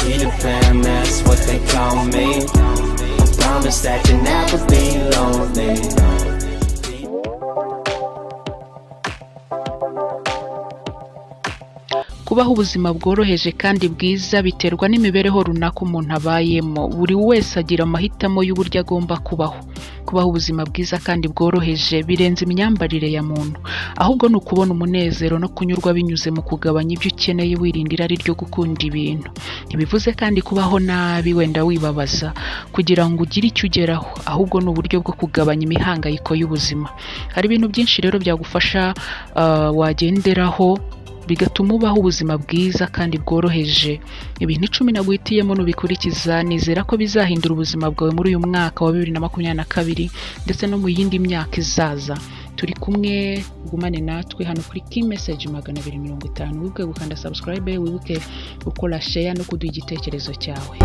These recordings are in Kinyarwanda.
Peter Pan, that's what they call me. I promise that you'll never be lonely. Kubaho ubuzima bworoheje kandi bwiza biterwa n'imibereho runaka umuntu abayemo. Buri wese agira amahitamo y'uburyo agomba kubaho. Kubaho ubuzima bwiza kandi bworoheje birenze imyambarire ya muntu, ahubwo ni ukubona umunezero no kunyurwa binyuze mu kugabanya ibyo ukeneye, wirinda irari ryo gukunda ibintu. Ntibivuze kandi kubaho nabi wenda wibabaza kugira ngo ugire icyo ugeraho, ahubwo ni uburyo bwo kugabanya imihangayiko y'ubuzima. Hari ibintu byinshi rero byagufasha wagenderaho bigatuma ubaho ubuzima bwiza kandi bworoheje. Ibintu 10 naguhitiyemo, nubikurikiza nizera ko bizahindura ubuzima bwawe muri uyu mwaka wa 2022 ndetse no mu yindi myaka izaza. Turi kumwe, ugumane natwe hano kuri Key Message 250. Wibuke gukanda subscribe, wibuke gukora share no kuduha igitekerezo cyawe.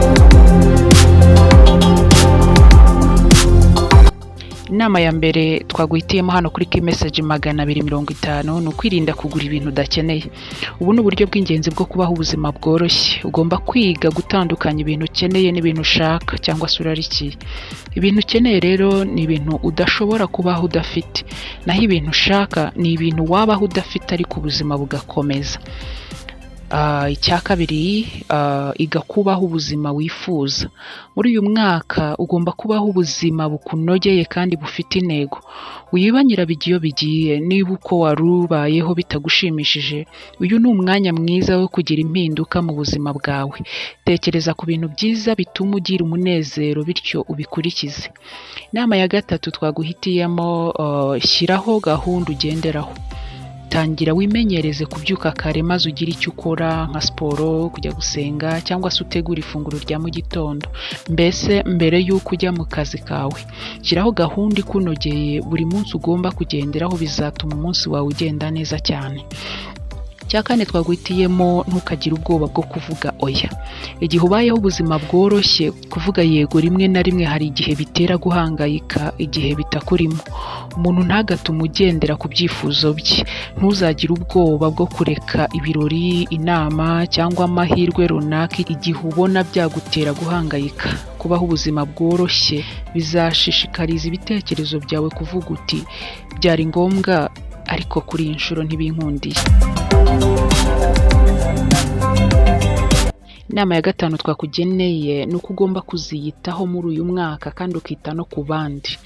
Inama ya mbere twaguhitiyemo hano kuri Key Message 250 ni ukwirinda kugura ibintu udakeneye. Ubu ni uburyo bw'ingenzi bwo kubaho ubuzima bworoshye. Ugomba kwiga gutandukanya ibintu ukeneye n'ibintu ushaka cyangwa se urarikiye. Ibintu ukeneye rero ni ibintu udashobora kubaho udafite, naho ibintu ushaka ni ibintu wabaho udafite ariko ubuzima bugakomeza. Icya kabiri, iga kubaho ubuzima wifuza. Muri uyu mwaka ugomba kubaho ubuzima bukunogeye kandi bufite intego. Wiba nyirabijya iyo bigiye. Niba uko wari ubayeho bitagushimishije, uyu ni umwanya mwiza wo kugira impinduka mu buzima bwawe. Tekereza ku bintu byiza bituma ugira umunezero, bityo ubikurikize. Inama ya gatatu twaguhitiyemo, shyiraho gahunda ugenderaho. Tangira wimenyereze kubyuka kare maze ugire icyo ukora nka siporo, kujya gusenga cyangwa se utegure ifunguro rya mu gitondo, mbese mbere y'uko ujya mu kazi kawe. Shyiraho gahunda ikunogeye buri munsi ugomba kugenderaho, bizatuma umunsi wawe ugenda neza cyane. Icya kane twaguhitiyemo, ntukagire ubwoba bwo kuvuga oya. Igihe ubayeho ubuzima bworoshye, kuvuga yego rimwe na rimwe hari igihe bitera guhangayika igihe bitakurimo. Umuntu ntagatume ugendera ku byifuzo bye. Ntuzagire ubwoba bwo kureka ibirori, inama cyangwa amahirwe runaka igihe ubona byagutera guhangayika. Kubaho ubuzima bworoshye bizashishikariza ibitekerezo byawe kuvuga uti: "Byari ngombwa, ariko kuri iyi nshuro ntibinkundiye." Inama ya gatanu twakugeneye ni uko ugomba kuziyitaho muri uyu mwaka kandi ukita no ku bandi.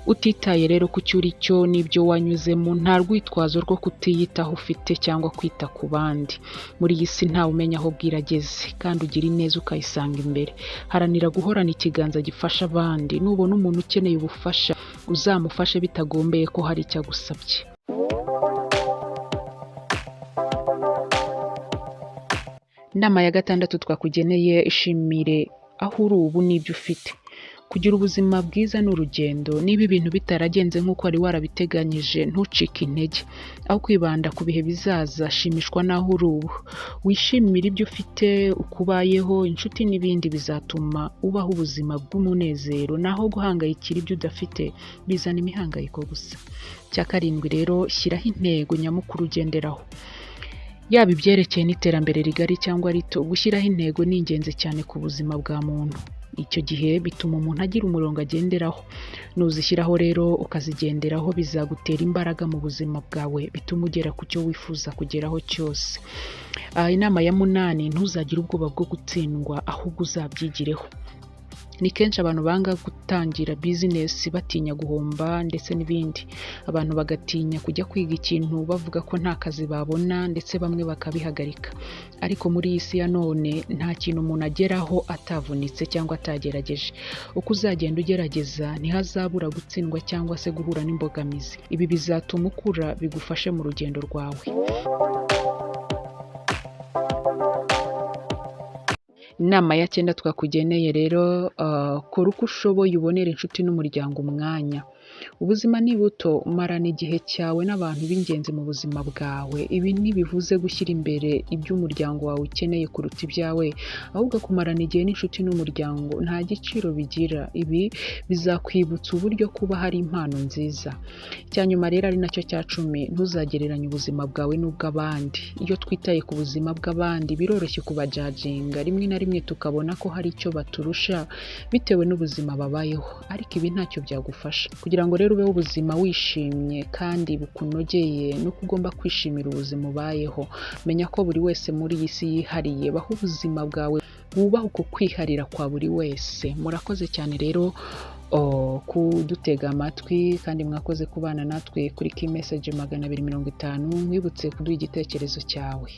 Utitaye rero ku cyo uri cyo n'ibyo wanyuzemo, nta rwitwazo rwo kutiyitaho ufite cyangwa kwita ku bandi. Muri iyi si ntawe umenya aho bwira ageze, kandi ugira ineza ukayisanga imbere. Haranira guhorana ikiganza gifasha abandi. Nubona umuntu ukeneye ubufasha, uzamufashe bitagombeye ko hari icyo agusabye. Inama ya gatandatu twakugeneye, ishimire aho uri ubu n'ibyo ufite. Kugira ubuzima bwiza ni urugendo. Niba ibintu bitaragenze nk'uko wari warabiteganyije, ntucike intege. Aho kwibanda ku bihe bizaza, shimishwa n'aho uri ubu. Wishimire ibyo ufite, uko ubayeho, inshuti n'ibindi, bizatuma ubaho ubuzima bw'umunezero, naho guhangayikira ibyo udafite bizana imihangayiko gusa. Icya karindwi rero, shyiraho intego nyamukuru ugenderaho. Yaba ibyerekeye n'iterambere rigari cyangwa rito, gushyiraho intego ni ingenzi cyane ku buzima bwa muntu. Icyo gihe bituma umuntu agira umurongo agenderaho. Nuzishyiraho rero ukazigenderaho, bizagutera imbaraga mu buzima bwawe, bituma ugera ku cyo wifuza kugeraho cyose. Inama ya munani, ntuzagire ubwoba bwo gutsindwa, ahubwo uzabyigireho. Ni kenshi abantu banga gutangira bizinesi batinya guhomba ndetse n'ibindi. Abantu bagatinya kujya kwiga ikintu bavuga ko nta kazi babona, ndetse bamwe bakabihagarika. Ariko muri iyi si ya none nta kintu umuntu ageraho atavunitse cyangwa atagerageje. Uko uzagenda ugerageza, ntihazabura gutsindwa cyangwa se guhura n'imbogamizi. Ibi bizatuma ukura, bigufashe mu rugendo rwawe. Inama ya cyenda twakugeneye rero, kora uko ushoboye ubonere inshuti n'umuryango umwanya. Ubuzima ni buto, marana igihe cyawe n'abantu b'ingenzi mu buzima bwawe. Ibi ntibivuze gushyira imbere ibyo umuryango wawe ukeneye kuruta ibyawe, ahubwo kumarana igihe n'inshuti n'umuryango nta giciro bigira. Ibi bizakwibutsa uburyo kuba hari impano nziza. Icya nyuma rero ari nacyo cya 10, ntuzagereranye ubuzima bwawe n'ubw'abandi. Iyo twitaye ku buzima bw'abandi biroroshye kubajajinga, rimwe na rimwe tukabona ko hari icyo baturusha bitewe n'ubuzima babayeho, ariko ibi ntacyo byagufasha. Kugira ngo rero ubeho ubuzima wishimye kandi bukunogeye, ni uko ugomba kwishimira ubuzima ubayeho. Menya ko buri wese muri iyi si yihariye, baho ubuzima bwawe wubahe uko kwiharira kwa buri wese. Murakoze cyane rero kudutega amatwi, kandi mwakoze kubana natwe kuri Kimeseje 250. Nkwibutse kuduha igitekerezo cyawe.